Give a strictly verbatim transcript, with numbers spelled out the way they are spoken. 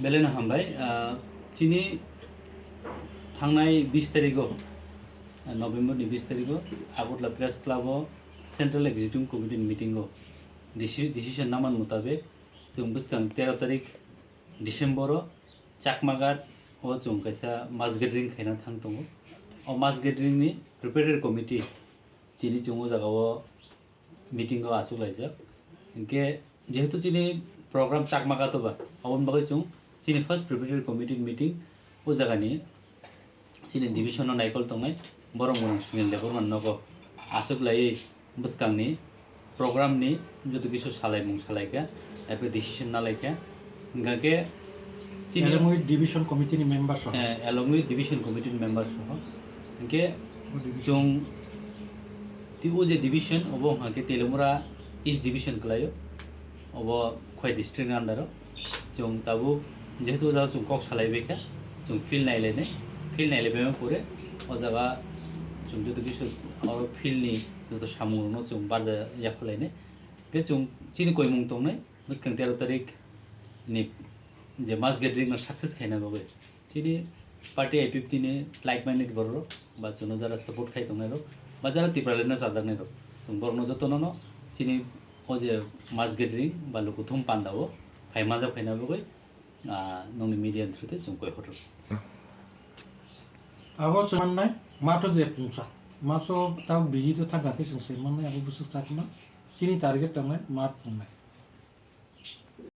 Belai no hambai, ah, chini thangnai bis tarigo, ah, November ni bis tarigo Agartala Press Club o Central Executive Committee ni meeting o deci-, decision naman mutabek chwng bwskang tero tarik December o Chakmaghat o chwng kaisa mass gathering khaina thang tongo. O mass gathering ni preparatory committee tini chwng o jaga o meeting o achuk laijak. Hinkhe jehetu chini program Chakmaghat o ba, aboni bagwi chwng chini first preparatory committee meeting o jagani chini division o naikol tongnai borok mwnang Sunil Debbarma nogo achuk laiwi bwskangni program ni joto kisu salaimung salaikha, abo decision nalaikha. Hinkhe chini along with division committee ni member soho. Eh, along with division committee ni member soho. Hinkhe o division. Chwng ti o je division obo wngkha khe Teliamura East division kwlaio, obo Khowai district ni under o. Chwng tabuk jehetu o jaga chwng kok salai bai kha, chwng field nai lainai, field nai lai bai pore o jaga chwng joto kisu oro field ni joto samung rok no chwng barja yaphar lainai. Khe chwng chini koimung tongnai bwskang tero tarik ni je mass gathering no success khaina bagwi. Chini party I P F T ni like minded borok rok ba chwngno jara support khai tongnai rok ba jara Tipraland no chajaknai rok, chwng borok no joto no no chini o je mass gathering ba lukuthum panda o phai manjak khaina bagwi, ah, nongni media ni through te chwng koi hotor. Abo chwng mannai matho je pungsa, maso tao busy to thangkha khe chwng se mannai abo bwswk chakma chini target tongnai mat pungnai.